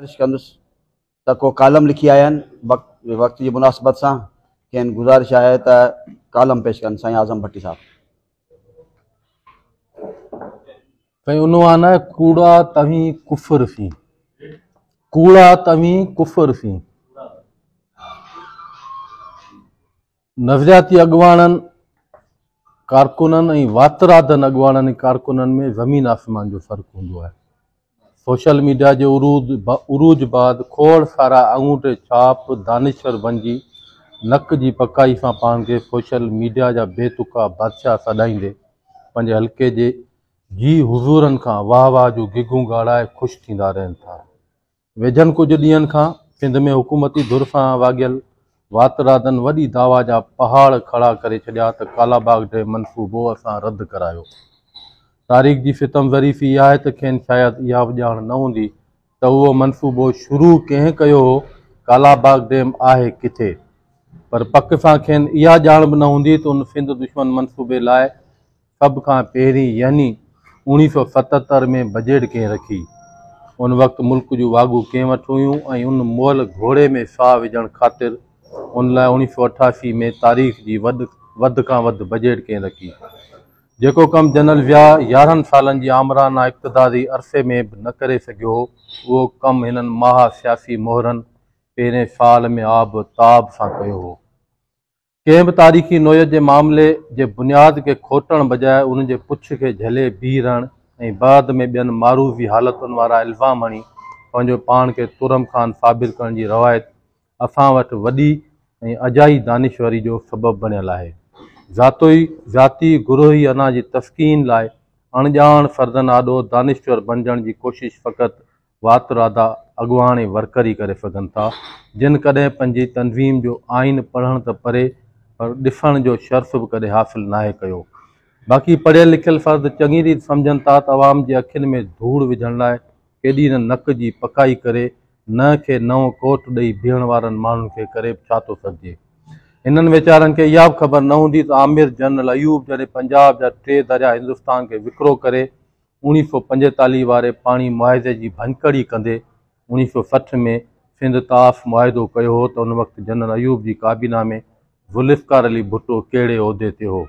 گذارش ڪندس ته ڪو ڪالم لکي آيا آهن وقت جي مناسبت سان کين گذارش آهي ته ڪالم پيش ڪن. سائين اعظم ڀٽي صاحب. سائين عنوان آهي ڪوڙا توهين ڪفر سين، ڪوڙا توهين ڪفر سين. نظرياتي اڳواڻن، ڪارڪنن ۽ واترادن اڳواڻن ۽ ڪارڪنن ۾ زمين آسمان جو فرق هوندو آهي. سوشل ميڊيا جي عروج بعد کوڙ سارا آڱوٺي ڇاپ دانشور بنجي نڪ جي پڪائي سان پاڻ کي سوشل ميڊيا جا بي تڪا بادشاهه سڏائيندي پنهنجي حلقي جي جي حضورن کان واهه واهه جون گگهون ڳاڙائي خوش ٿيندا رهن ٿا. ويجهن ڪجهه ڏينهن کان سنڌ ۾ حڪومتي ڌر سان واڳيل واترادن وڏي دعويٰ جا پهاڙ کڙا ڪري ڇڏيا ته ڪالاباغ ڊيم منصوبو اسان رد ڪرايو. تاريخ جي ستم ظريفي اها آهي ته کين شايد اها به ڄاڻ نه هوندي ته اهو منصوبو شروع ڪنهن ڪيو هو، ڪالاباغ ڊيم آهي ڪٿي؟ پر پڪ سان کين اها ڄاڻ به نه هوندي ته ان سنڌ دشمن منصوبي لاء سڀ کان پهرين يعني 1977 ۾ بجيٽ ڪنهن رکي؟ ان وقت ملڪ جون واڳون ڪنهن وٽ هيون ۽ ان مئل گهوڙي ۾ ساهه وجهڻ خاطر ان لاء 1988 ۾ تاريخ جي وڌ کان وڌ بجيٽ ڪنهن رکي؟ جيڪو ڪم جنرل ضياء 11 سالن جي آمرانه اقتداري عرصي ۾ به نه ڪري سگهيو هو، اهو ڪم هنن مها سياسي مهرن پهرين سال ۾ آب و تاب سان ڪيو هو. ڪنهن به تاريخي نوعيت جي معاملي جي بنياد کي کوٽڻ بجاء ان جي پڇ کي جهلي بيهي رهڻ ۽ بعد ۾ ٻين معروضي حالتن وارا الزام هڻي پنهنجو پاڻ کي ترم خان ثابت ڪرڻ جي روايت اسان وٽ وڏي ۽ اجائي دانشوري جو سبب بڻيل آهي. ذاتوئي ذاتي گروهي انا جي تسڪين لاء اڻڄاڻ فردن آڏو دانشور بڻجڻ جي ڪوشش فقط وات رادا اڳواڻ ۽ ورڪر ئي ڪري سگهن ٿا، جن ڪڏهن پنهنجي تنظيم جو آئين پڙهڻ ته پري پر ڏسڻ جو شرف به ڪڏهن حاصل ناهي ڪيو. باقي پڙهيل لکيل فرد چڱي ريت سمجهن ٿا ته عوام جي اکين ۾ ڌوڙ وجهڻ لاء ڪيڏي نه نڪ جي پڪائي ڪري ننهن کي نئون ڪوٽ ڏئي بيهڻ وارن ماڻهن کي ڪري به ڇا ٿو سگهجي. هنن ويچارن کي اها به خبر نه هوندي ته آمر جنرل ايوب جڏهن پنجاب جا ٽي دريا هندستان کي وڪرو ڪري 1945 واري پاڻي معاهدي جي ڀڃڪڙي ڪندي 1960 ۾ سنڌ طاس معاهدو ڪيو هو ته ان وقت جنرل ايوب جي ڪابينا ۾ ذوالفقار علي ڀٽو ڪهڙي عهدي تي هو؟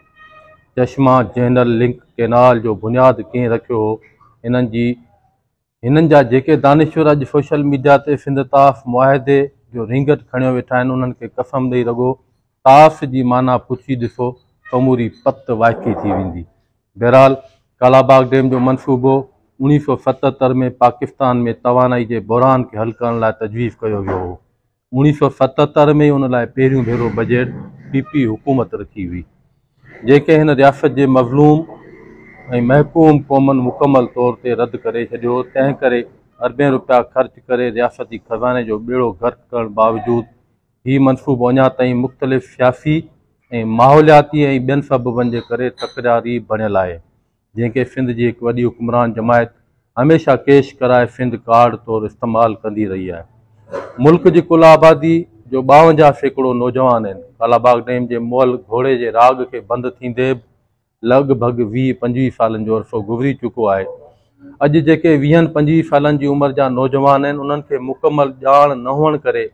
چشما جهلم لنڪ ڪئنال جو بنياد ڪنهن رکيو هو؟ هنن جي هنن جا جيڪي دانشور اڄ سوشل ميڊيا تي سنڌ طاس معاهدي جو رينگٽ کڻيو ويٺا آهن انهن کي قسم ڏئي رڳو طاس جي معنيٰ پڇي ڏسو سموري پت وائکي ٿي ويندي. بهرحال ڪالاباغ ڊيم جو منصوبو 1977 ۾ پاڪستان ۾ توانائي جي بحران کي حل ڪرڻ لاء تجويز ڪيو ويو هو. 1977 ۾ ئي ان لاء پهريون ڀيرو بجيٽ پي پي حڪومت رکي هئي، جنهن کي هن رياست جي مظلوم ۽ محڪوم قومن مڪمل طور تي رد ڪري ڇڏيو، تنهن ڪري اربين رپيا خرچ ڪري رياستي خزاني جو ٻيڙو غرق ڪرڻ باوجود هي منصوبو اڃا تائين مختلف سياسي ۽ ماحولياتي ۽ ٻين سببن جي ڪري تڪراري بڻيل آهي، جنهن کي سنڌ جي هڪ وڏي حڪمران جماعت هميشه ڪيش ڪرائي سنڌ ڪارڊ طور استعمال ڪندي رهي آهي. ملڪ جي ڪل آبادي جو 52% نوجوان آهن. ڪالاباغ ڊيم جي مئل گهوڙي جي راڳ کي بند ٿيندي به لڳ ڀڳ 20 25 سالن جو عرصو گذري چڪو آهي. اڄ جيڪي ويهن 25 سالن جي عمر جا نوجوان آهن انهن کي مڪمل ڄاڻ نه هئڻ ڪري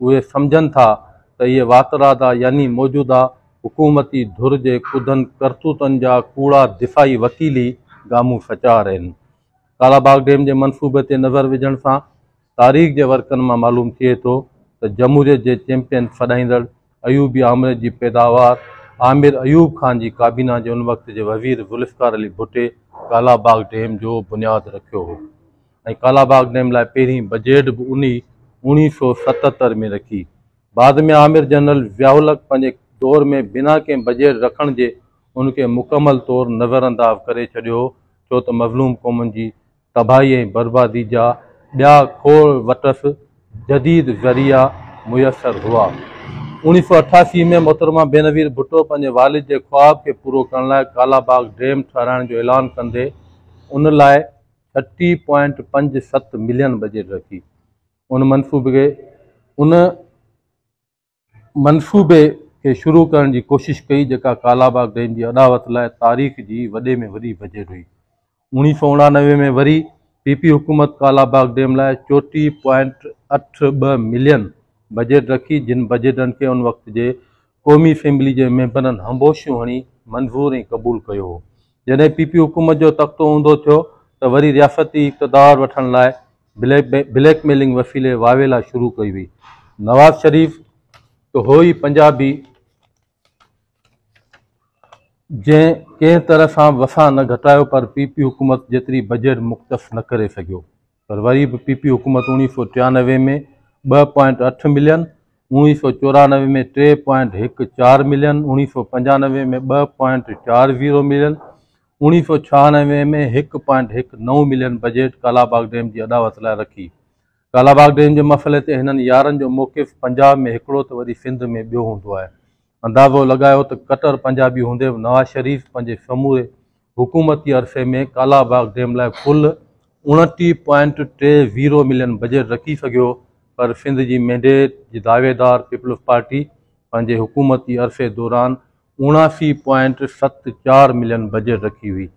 اهي سمجهن ٿا ته اهي واترادا يعني موجوده حڪومتي ڌر جي ڪڌن ڪرتوتن جا ڪوڙا دفاعي وڪيل ئي گامون سچار آهن. ڪالاباغ ڊيم جي منصوبي تي نظر وجهڻ سان تاريخ جي ورقن مان معلوم ٿئي ٿو ته جمهوريت جي چيمپيئن سڏائيندڙ ايوبي آمريت جي پيداوار آمر ايوب خان جي ڪابينا جي ان وقت جي وزير ذوالفقار علي ڀٽي ڪالاباغ ڊيم جو بنياد رکيو هو ۽ ڪالاباغ ڊيم لاء پهرين بجيٽ به انهي 1977 ۾ رکي. بعد ۾ آمر جنرل ضياء الحق پنهنجي دور ۾ بنا ڪنهن بجيٽ رکڻ جي ان کي مڪمل طور نظرانداز ڪري ڇڏيو هو ڇو ته مظلوم قومن جي تباهي ۽ بربادي جا ٻيا کوڙ وٽس جديد ذريعا ميسر هئا. 1988 ۾ محترمه بينظير ڀٽو پنهنجي والد جي خواب کي پورو ڪرڻ لاء ڪالاباغ ڊيم ٺهرائڻ جو اعلان ڪندي ان لاء 36.57 ملين بجيٽ رکي. ان منصوبي ان منصوبي کي شروع ڪرڻ جي ڪوشش ڪئي جيڪا ڪالاباغ ڊيم جي اڏاوت لاء تاريخ جي وڏي ۾ وڏي بجيٽ هئي. 1989 ۾ وري پي پي حڪومت ڪالا باغ ڊيم لاء 34.82 ملين بجيٽ رکي، جن بجيٽن کي ان وقت جي قومي اسيمبلي جي ميمبرن هنبوشيون هڻي منظور ۽ قبول ڪيو هو. جڏهن پي پي حڪومت جو تختو اونڌو ٿيو ته وري رياستي اقتدار وٺڻ لاء بليڪ ميلنگ وسيلي واويلا شروع ڪئي وئي. نواز شريف ته هو ئي پنجابي، جنهن ڪنهن طرح سان وسان نه گهٽايو پر پي پي حڪومت جيتري بجيٽ مختص نه ڪري سگهيو. پر وري به پي پي حڪومت 1993 ۾ 2.8 million, 1994 ۾ 3.14 million, 1995 ۾ 2.40 million, 1996 ۾ 1.19 million budget Kalabagh dam جي اڏاوت لاء رکي. ڪالاباغ ڊيم جي مسئلي تي هنن يارن جو موقف پنجاب ۾ هڪڙو ته وري سنڌ ۾ ٻيو هوندو آهي. اندازو لڳايو ته ڪٽر پنجابي هوندي به نواز شريف پنهنجي سموري حڪومتي عرصي ۾ ڪالاباغ ڊيم لاء ڪل 29.30 ملين بجيٽ رکي سگهيو پر سنڌ جي مينڊيٽ جي دعويدار پيپلز پارٽي پنهنجي حڪومتي عرصي دوران 79.74 ملين بجيٽ رکي هئي.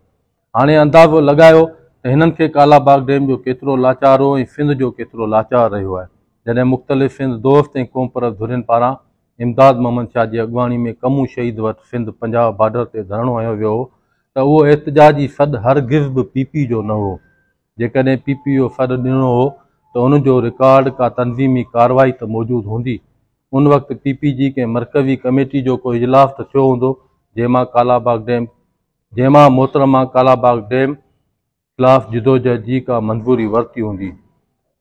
هاڻي اندازو لڳايو ته هنن کي ڪالاباغ ڊيم جو ڪيترو لاچار هو ۽ سنڌ جو ڪيترو لاچار رهيو آهي. جڏهن مختلف سنڌ دوست ۽ قومپرست ڌرين پاران امداد محمد شاهه جي اڳواڻي ۾ ڪمون شهيد وٽ سنڌ پنجاب بارڊر تي ڌرڻو هنيو ويو هو ته اهو احتجاجي سڏ هرگز به پي پي جو نه هو. جيڪڏهن پي پي اهو سڏ ڏنو هو ته ان جو رڪارڊ ڪا تنظيمي ڪارروائي ته موجود هوندي. ان وقت پي پي جي ڪنهن مرڪزي ڪميٽي جو ڪو اجلاس ته ٿيو هوندو جنهن مان ڪالاباغ ڊيم جنهن مان محترمه ڪالاباغ ڊيم خلاف جدوجهد جي ڪا منظوري ورتي هوندي.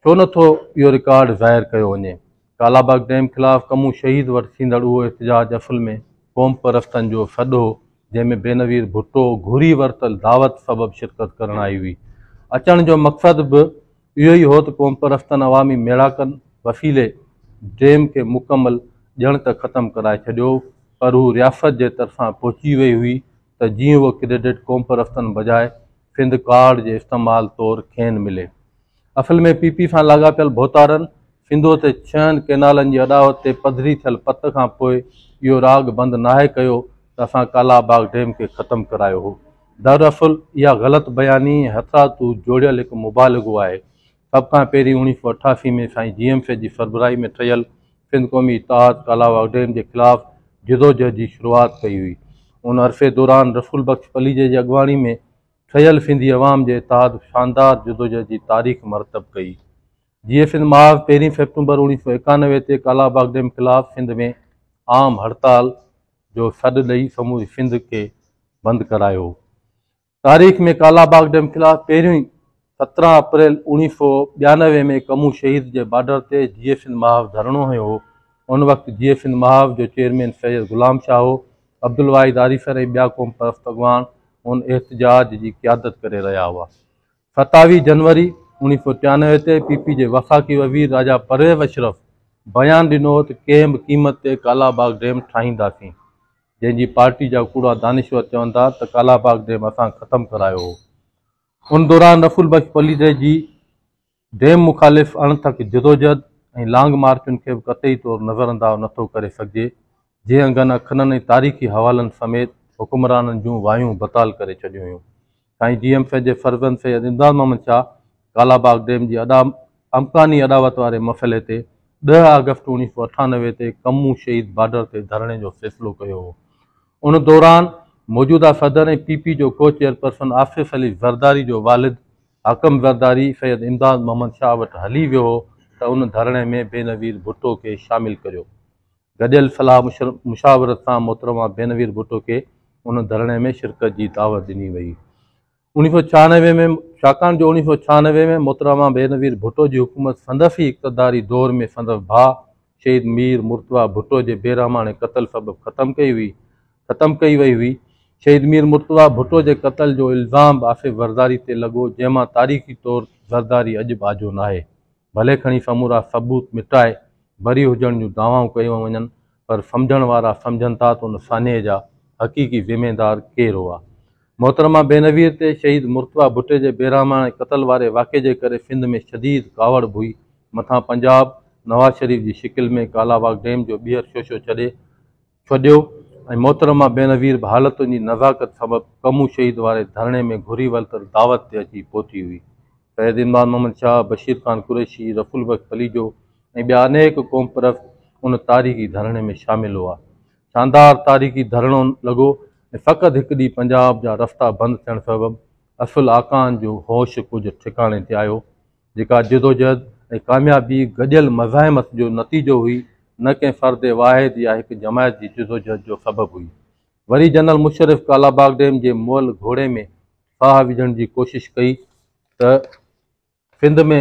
ڇو نه ٿو اهو رڪارڊ ظاهر ڪيو وڃي؟ ڪالاباغ ڊيم خلاف ڪمون شهيد وٽ ٿيندڙ اهو احتجاج اصل ۾ قومپرستن جو سڏ هو، جنهن ۾ بينظير ڀٽو گهري ورتل دعوت سبب شرڪت ڪرڻ آئي هئي. اچڻ جو مقصد به اهو ئي هو ته قومپرستن عوامي ميڙاڪن وسيلي ڊيم کي مڪمل ڄڻ ته ختم ڪرائي ڇڏيو پر هو رياست جي طرفان پهچي وئي هئي ته جيئن اهو ڪريڊٽ قومپرستن بجاء سنڌ ڪارڊ جي استعمال طور کين ملي. اصل ۾ پي پي سان لاڳاپيل ڀوتارن سنڌوء تي ڇهن ڪئنالن جي اڏاوت تي پڌري ٿيل پت کان پوء اهو راڳ بند ناهي ڪيو ته اسان ڪالا باغ ڊيم کي ختم ڪرايو هو. دراصل اها غلط بياني ۽ هٿرادو جوڙيل هڪ مبالغو آهي. سڀ کان پهرين 1988 ۾ سائين جي ايم سيد جي سربراهي ۾ ٺهيل سنڌ قومي اتحاد ڪالاباغ ڊيم جي خلاف جدوجهد جي شروعات ڪئي هئي. ان عرصي دوران رسول بخش پليجي جي اڳواڻي ۾ ٺهيل سنڌي عوام جي اتحاد شاندار جدوجهد جي تاريخ مرتب ڪئي. جيئي سنڌ محاذ پهرين سيپٽمبر 1991 تي ڪالاباغ ڊيم خلاف سنڌ ۾ عام هڙتال جو سڏ ڏئي سموري سنڌ کي بند ڪرايو هو. تاريخ ۾ ڪالاباغ ڊيم خلاف پهريون ئي 17 اپريل 1992 ۾ ڪمون شهيد جي بارڊر تي جيئي سنڌ محاذ ڌرڻو هنيو هو. ان وقت جيئي سنڌ محاذ جو چيئرمين سيد غلام شاهه هو. عبدالواحد آريسر ۽ ٻيا قومپرست اڳواڻ ان احتجاج جي قيادت ڪري رهيا هئا. 27 جنوري 1993 تي پي پي جي وفاقي وزير راجا پرويز اشرف بيان ڏنو هو ته ڪنهن به قيمت تي ڪالاباغ ڊيم ٺاهينداسين. جنهن جي پارٽي جا ڪوڙا دانشور چون ٿا ته ڪالاباغ ڊيم اسان ختم ڪرايو هو. ان دوران رسول بخش پليجي جي ڊيم مخالف اڻٿڪ جدوجهد ۽ لانگ مارچن کي به قطعي طور نظرانداز نه ٿو ڪري سگهجي، جنهن انگن اکرن ۽ تاريخي حوالن سميت حڪمرانن جون وايون بتال ڪري ڇڏيون هيون. سائين جي ايم سيد جي فرزند سيد امداد محمد شاهه ڪالاباغ ڊيم جي اڏا امڪاني اڏاوت واري مسئلي تي 10 آگسٽ 1998 تي ڪمون شهيد بارڊر تي ڌرڻي جو فيصلو ڪيو هو. ان دوران موجوده صدر ۽ پي پي جو ڪو چيئرپرسن آصف علي زرداري جو والد حاڪم زرداري سيد امداد محمد شاهه وٽ هلي ويو هو ته ان ڌرڻي ۾ بينظير ڀٽو کي شامل ڪريو. گڏيل صلاح مشاورت سان محترمه بينظير ڀٽو کي ان ڌرڻي ۾ شرڪت جي دعوت ڏني وئي. 1996 ۾ ڇاڪاڻ جو 1996 ۾ محترمه بينظير ڀٽو جي حڪومت سندس ئي اقتداري دور ۾ سندس ڀاء شهيد مير مرتضيٰ ڀٽو جي بيرحماڻي قتل سبب ختم ڪئي هئي ختم ڪئي وئي هئي. شهيد مير مرتضيٰ ڀٽو جي قتل جو الزام به آصف زرداري تي لڳو جنهن مان تاريخي طور زرداري اڄ به آجو ناهي. ڀلي کڻي سمورا ثبوت مٽائي بري هجڻ جون دعوائون ڪيون وڃن پر سمجهڻ وارا سمجهن ٿا ته ان سانحي جا حقيقي ذميدار ڪير هئا. محترمه بينظير تي شهيد مرتضيٰ ڀٽي جي بيرحماڻي قتل واري واقعي جي ڪري سنڌ ۾ شديد ڪاوڙ به هئي مٿان پنجاب نواز شريف جي شڪل ۾ ڪالاباغ ڊيم جو ٻيهر شوشو ڇڏي ڇڏيو ۽ محترمه بينظير به حالتن جي نزاڪت سبب ڪمون شهيد واري ڌرڻي ۾ گهري ورتل دعوت تي اچي پهتي هئي. سيد عمران محمد شاهه، بشير خان قريشي، رسول بخش پليجو ۽ ٻيا انيڪ قومپرست ان تاريخي ڌرڻي ۾ شامل هئا. شاندار تاريخي ڌرڻو لڳو ۽ فقط هڪ ڏينهن پنجاب جا رستا بند ٿيڻ سبب اصل آقائن جو هوش ڪجهه ٺڪاڻي تي آيو. جيڪا جدوجهد ۽ ڪاميابي گڏيل مزاحمت جو نتيجو هئي، نه ڪنهن فرد واحد يا هڪ جماعت جي جدوجهد جو سبب هئي. وري جنرل مشرف ڪالاباغ ڊيم جي مئل گهوڙي ۾ ساهه وجهڻ جي ڪوشش ڪئي ته Sindh ۾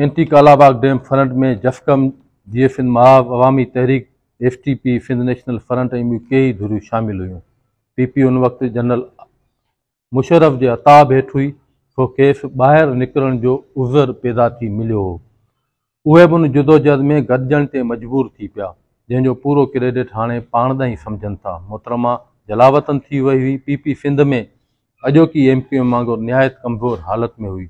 anti Kalabagh dam front ۾ JSQM, Jeay Sindh Mahaz, Awami Tehreek, S T P, Sindh national front ۽ ٻيون ڪيئي ڌريون شامل هيون. پي پي ان وقت جنرل مشرف جي عتاب هيٺ هئي، سو کيس ٻاهر نڪرڻ جو عذر پيدا ٿي مليو هو. اهي به ان جدوجهد ۾ گڏجڻ تي مجبور ٿي پيا، جنهن جو پورو ڪريڊٽ هاڻي پاڻ ڏانهن ئي سمجهن ٿا. محترمه جلاوطن ٿي وئي هئي. پي پي سنڌ ۾ اڄوڪي ايم ڪيو ايم وانگر نهايت ڪمزور حالت ۾ هئي.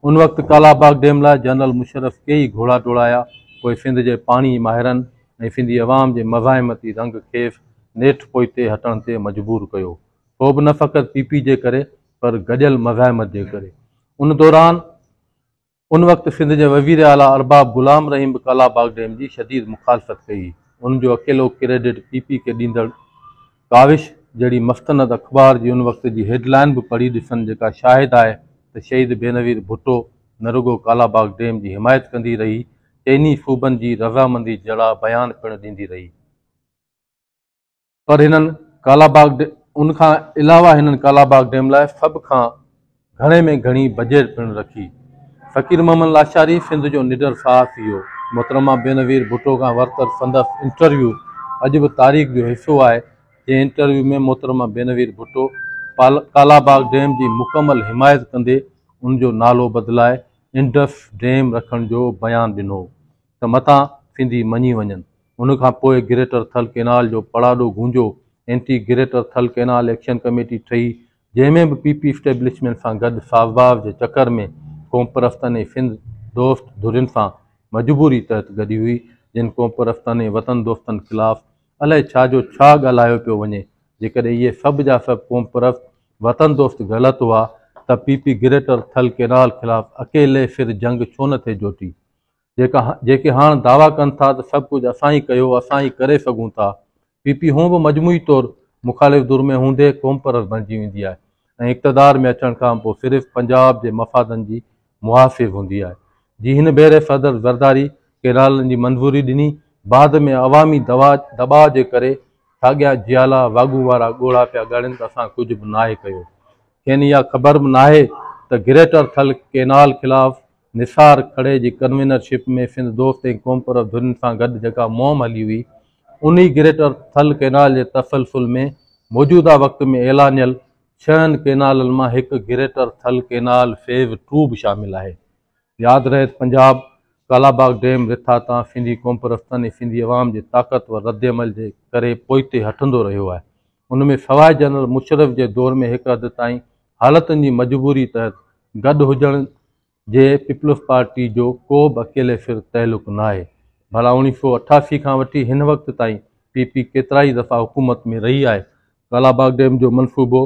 ان وقت ڪالاباغ ڊيم لاء جنرل مشرف ڪيئي گهوڙا ڊوڙايا، پوء سنڌ جي پاڻي ماهرن ۽ سنڌي عوام جي مزاحمتي رنگ کيس نيٺ پوئتي هٽڻ تي مجبور ڪيو. سو به نه فقط پي پي جي ڪري پر گڏيل مزاحمت جي ڪري. ان دوران ان وقت سنڌ جي وزير اعليٰ ارباب غلام رحيم به ڪالاباغ ڊيم جي شديد مخالفت ڪئي هئي. ان جو اڪيلو ڪريڊٽ پي پي کي ڏيندڙ ڪاوش جهڙي مستند اخبار جي ان وقت جي هيڊ لائن به پڙهي ڏسن جيڪا شاهد آهي ته شهيد بينظير ڀٽو نه رڳو ڪالاباغ ڊيم جي حمايت ڪندي رهي چئني صوبن جي رضامندي جهڙا بيان پڻ ڏيندي رهي. پر هنن ڪالاباغ ان کان علاوه هنن ڪالاباغ ڊيم لاء سڀ کان گهڻي ۾ گهڻي بجيٽ پڻ رکي. فقير محمد لاشاري سنڌ جو نڊر صحافي هو. محترمه بينظير ڀٽو کان ورتل سندس انٽرويو اڄ به تاريخ جو حصو آهي، جنهن انٽرويو ۾ محترمه بينظير ڀٽو ڪالاباغ ڊيم جي مڪمل حمايت ڪندي ان جو نالو بدلائي انڊس ڊيم رکڻ جو بيان ڏنو ته متان سنڌي مڃي وڃن. ان کان پوء گريٽر ٿل ڪئنال جو پڙاڏو گونجيو، anti greater Thal canal action committee ٺهي، جنهن ۾ به پي پي اسٽيبلشمينٽ سان گڏ سازباز جي چڪر ۾ قومپرستن ۽ سنڌ دوست ڌرين سان مجبوري تحت گڏي هئي، جن قومپرستن ۽ وطن دوستن خلاف الائي ڇا جو ڇا ڳالهايو پيو وڃي، جيڪڏهن اهي سڀ جا سڀ قومپرست وطن دوست غلط هئا ته P P greater Thal canal خلاف اڪيلي سر جنگ ڇو نه ٿي جوٽي؟ جيڪا جيڪي هاڻ دعويٰ ڪن ٿا ته سڀ ڪجهه اسان ئي ڪيو، اسان ئي ڪري سگهون ٿا. پي پي هونء به مجموعي طور مخالف ڌر ۾ هوندي قومپرست بڻجي ويندي آهي ۽ اقتدار ۾ اچڻ کان پوء صرف پنجاب جي مفادن جي محافظ هوندي آهي. جي هن ڀيري صدر زرداري ڪئنالن جي منظوري ڏني، بعد ۾ عوامي دٻاء جي ڪري ساڳيا جيالا واڳون وارا ڳوڙها پيا ڳاڙين ته اسان ڪجهه به ناهي ڪيو. کين اها خبر به ناهي ته گريٽر ٿل ڪئنال خلاف نثار کھڙي جي ڪنوينر شپ ۾ سنڌ دوست ۽ قومپرست ڌرين سان گڏ جيڪا مهم هلي هئي، انهي گريٽر ٿل ڪئنال جي تسلسل ۾ موجوده وقت ۾ اعلانيل ڇهن ڪئنالن مان هڪ greater Thal canal phase two به شامل آهي. ياد رهي ته پنجاب ڪالاباغ ڊيم رٿا تان سنڌي قومپرستن ۽ سنڌي عوام جي طاقتور ردعمل جي ڪري پوئتي هٽندو رهيو آهي. ان ۾ سواء جنرل مشرف جي دور ۾ هڪ حد تائين حالتن جي مجبوري تحت گڏ هجڻ جي پيپلز پارٽي جو ڪو به اڪيلي سر تعلق ناهي. ڀلا 1988 کان وٺي هن وقت تائين پي پي ڪيترائي دفعا حڪومت ۾ رهي آهي. ڪالاباغ ڊيم جو منصوبو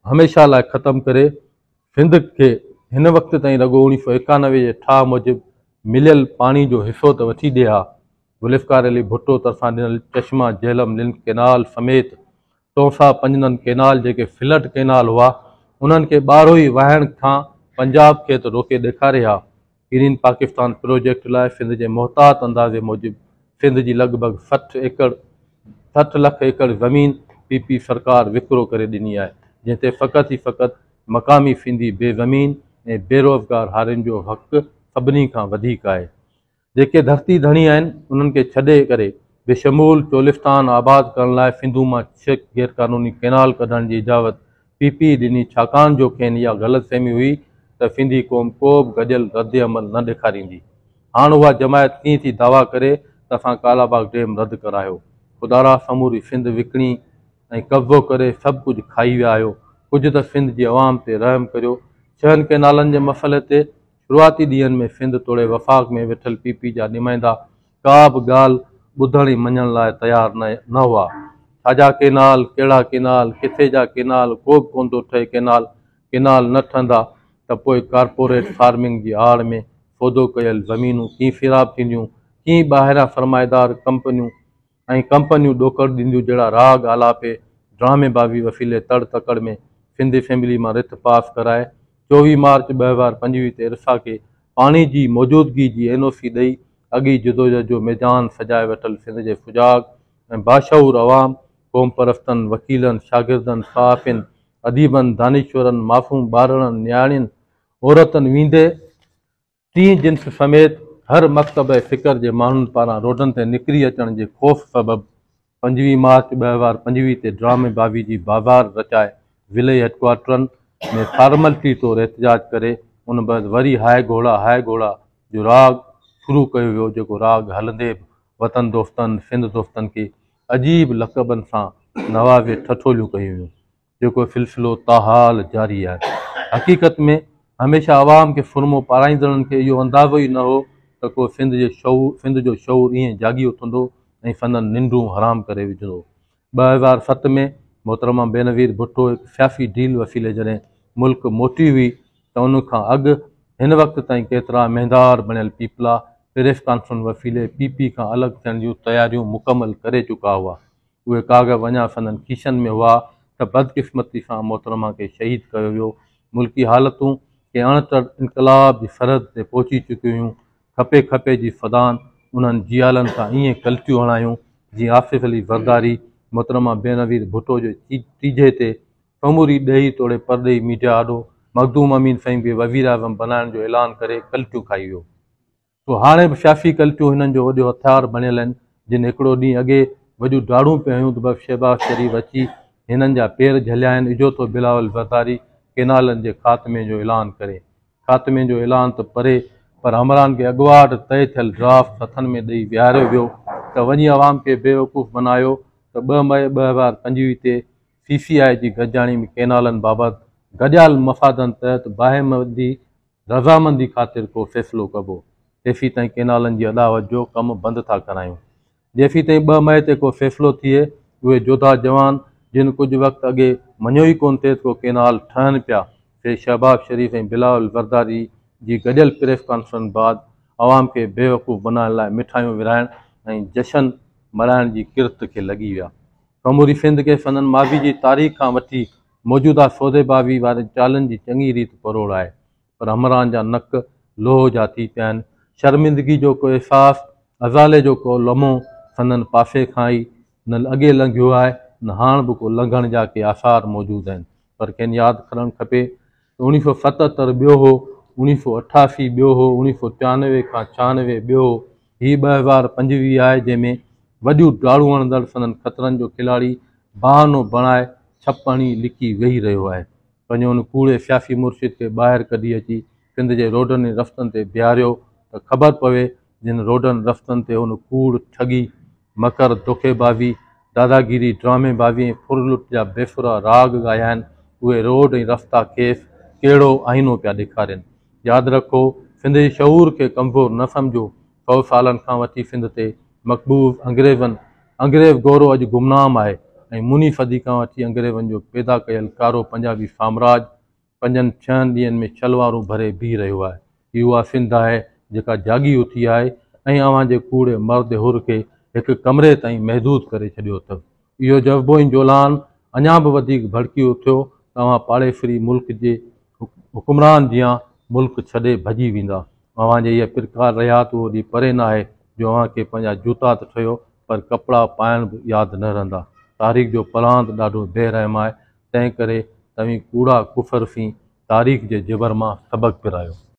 هميشه لاء ختم ڪري سنڌ کي هن وقت تائين رڳو 1991 جي ٺاهه موجب مليل پاڻي جو حصو ته وٺي ڏي ها. ذوالفقار علي ڀٽو طرفان ڏنل چشما جهلم لنڪ ڪئنال سميت تونسا پنجنند ڪئنال جيڪي فلڊ ڪئنال هئا انهن کي ٻارهوئي وهائڻ کان پنجاب کي ته روڪي ڏيکاري ها. گرين پاڪستان پروجيڪٽ لاء سنڌ جي محتاط اندازي موجب سنڌ جي لڳ ڀڳ 60 ايڪڙ 60 لک ايڪڙ زمين پي پي سرڪار وڪرو ڪري ڏني آهي جنهن تي فقط ئي فقط مقامي سنڌي بي زمين ۽ بيروزگار هارين جو حق سڀني کان وڌيڪ آهي. جيڪي ڌرتي ڌڻي آهن، انهن کي ڇڏي ڪري بشمول چولستان آباد ڪرڻ لاء سنڌو مان ڇهه غيرقانوني ڪئنال ڪڍڻ جي اجازت پي پي ڏني ڇاڪاڻ جو کين اها غلط فهمي هئي ته سنڌي قوم ڪو به گڏيل ردعمل نه ڏيکاريندي. هاڻ اها جماعت ڪيئن ٿي دعويٰ ڪري ته اسان ڪالاباغ ڊيم رد ڪرايو. خدارا سموري سنڌ وڪڻي ۽ قبضو ڪري سڀ ڪجهه کائي ويا آهيو. ڪجهه ته سنڌ جي عوام تي رحم ڪريو. ڇهن ڪئنالن جي مسئلي تي شروعاتي ڏينهن ۾ سنڌ توڙي وفاق ۾ ويٺل پي پي جا نمائندا ڪا به ڳالهه ٻڌڻ ۽ مڃڻ لاء تيار نه هئا. ڇا جا ڪينال، ڪهڙا ڪينال، ڪٿي جا ڪينال، ڪو به ڪونه ٿو ٺهي ڪينال، ڪينال نه ٺهندا. ته پوء ڪارپوريٽ فارمنگ جي آڙ ۾ سودو ڪيل زمينون ڪيئن سيراب ٿينديون، ڪيئن ٻاهريان سرمائيدار ڪمپنيون ۽ ڪمپنيون ڏوڪڙ ڏينديون جهڙا راڳ آلاپي ڊرامي بازي وسيلي تڙ تڪڙ ۾ سنڌ اسيمبلي مان رٿ پاس ڪرائي 24 مارچ 2025 تي ارسا کي پاڻي جي موجودگي جي اين او سي ڏئي اڳ ئي جدوجهد جو ميدان سجائي ويٺل سنڌ جي سجاڳ ۽ باشعور عوام، قومپرستن، وڪيلن، شاگردن، صحافين، اديبن، دانشورن، معصوم ٻارڙن، نياڻين، عورتن ويندي ٽين جنس سميت هر مڪتبه فڪر جي ماڻهن پاران روڊن تي نڪري اچڻ جي خوف سبب 25 مارچ 2025 تي ڊرامي بازي جي بازار رچائي ضلعي هيڊڪوارٽرن ۾ فارملٽي طور احتجاج ڪري ان بعد وري هاء گهوڙا هاء گهوڙا جو راڳ شروع ڪيو ويو جيڪو راڳ هلندي به وطن دوستن سنڌ دوستن کي عجيب لقبن سان نوازي ٺٺوليون ڪيون ويون. جيڪو سلسلو تاحال جاري آهي. حقيقت ۾ هميشه عوام کي سرمو پارائيندڙن کي اهو اندازو ئي نه هو ته ڪو سنڌ جي شعور سنڌ جو شعور ائين جاڳي اٿندو ۽ سندن ننڊون حرام ڪري وجهندو. 2007 ۾ محترمه بينظير ڀٽو هڪ سياسي ڊيل وسيلي جڏهن ملڪ موٽي هئي ته ان کان اڳ هن وقت تائين ڪيترا مهندار بڻيل پيپلا پريس ڪانفرنس وسيلي پي پي کان الڳ ٿيڻ جون تياريون مڪمل ڪري چڪا هئا. اهي ڪاغذ اڃا سندن کيسن ۾ هئا ته بدقسمتي سان محترمه کي شهيد ڪيو ويو. ملڪي حالتون ڪنهن اڻ ٽر انقلاب جي سرحد تي پهچي چڪيون هيون. کپي کپي جي فدان انهن جيالن سان ائين ڪلٽيون هڻايون جيئن آصف علي زرداري محترمه بينظير ڀٽو جي ٽيجهي تي سموري ڏيهي توڙي پرڏيهي ميڊيا آڏو مخدوم امين فهيم کي وزيراعظم بنائڻ جو اعلان ڪري ڪلٽيون کائي ويو. سو هاڻي به سياسي ڪلٽيون هنن جو وڏو هٿيار بڻيل آهن، جن هڪڙو ڏينهن اڳي وڏيون ڊاڙون پئي هنيون ته بس شهباز شريف اچي هنن جا پير جهليا آهن، اجهو ٿو بلاول زرداري ڪينالن جي خاتمي جو اعلان ڪري. خاتمي جو اعلان ته پري پر همراهن کي اڳواٽ طئي ٿيل ڊرافٽ هٿن ۾ ڏئي ويهاريو ويو ته وڃي عوام کي بيوقوف بنايو ته 2 مئي 2025 تي سي سي آء جي گڏجاڻي ۾ ڪينالن بابت گڏيل مفادن تحت باهمي رضامندي خاطر ڪو فيصلو ڪبو، تيسيتائين ڪينالن جي اڏاوت جو ڪم بند ٿا ڪرايون. جيسيتائين 2 مئي تي ڪو فيصلو ٿئي، اهي جوڌا جوان، جن ڪجهه وقت اڳي مڃيو ئي ڪونه ٿي ته ڪو ڪينال ٺهن پيا، سي شهباز شريف ۽ بلاول زرداري جي گڏيل پريس ڪانفرنس بعد عوام کي بيوقوف بنائڻ لاء مٺايون ورهائڻ ۽ جشن ملهائڻ جي ڪرت کي لڳي ويا. سموري سنڌ کي سندن ماضي جي تاريخ کان وٺي موجوده سوديبازي وارين چالن جي چڱي ريت پروڙ آهي، پر همراهن جا نڪ لوهه جا ٿي پيا آهن. شرمندگي جو ڪو احساس، ازالي جو ڪو لمحو سندن پاسي کان ئي نه اڳي لنگهيو آهي، نه هاڻ به ڪو لنگهڻ جا ڪي آثار موجود آهن. پر کين ياد ڪرڻ کپي ته 1977 ٻيو هو، 1988 ٻيو هو، 1993 کان 96 ٻيو هو، هي 2025 آهي جنهن ۾ وڏيون ڊاڙون هڻندڙ سندن خطرن جو کلاڙي بهانو بڻائي ڇپ هڻي لڪي ويهي رهيو آهي. پنهنجي ان ڪوڙي سياسي مرشد کي ٻاهر ڪڍي اچي سنڌ جي روڊن ۽ رستن تي بيهاريو ته خبر پوي جن روڊن رستن تي هن ڪوڙ، ٺڳي، مڪر، دوکيبازي، داداگيري، ڊرامي بازي ۽ ڦر لٽ جا بي سرا راڳ ڳايا آهن، اهي روڊ ۽ رستا کيس ڪهڙو آئينو پيا ڏيکارين. ياد رکو، سنڌ جي شعور کي ڪمزور نه سمجهو، سئو سالن کان وٺي سنڌ تي مقبوض انگريزن، انگريز گورو اڄ گمنام آهي ۽ مني صدي کان وٺي انگريزن جو پيدا ڪيل ڪارو پنجابي سامراج پنجن ڇهن ڏينهن ۾ شلوارون ڀري بيهي رهيو آهي. هي اها سنڌ آهي جيڪا جاڳي اٿي آهي ۽ اوهان جي ڪوڙي مرد حر کي هڪ ڪمري تائين محدود ڪري ڇڏيو اٿس. اهو جذبو ۽ جولان اڃا به وڌيڪ ڀڙڪي اٿيو ته اوهان پاڙيسري ملڪ جي حڪمران جيان ملڪ ڇڏي ڀڄي ويندا. اوهان جي اها پرڪار رهيات اهو ڏينهن پري ناهي جو اوهان کي پنهنجا جوتا ته ٺهيو پر ڪپڙا پائڻ به ياد نه رهندا. تاريخ جو پلاند ڏاڍو بي رحم آهي، تنهن ڪري توهين ڪوڙا ڪفر سين تاريخ جي جبر مان سبق پرايو.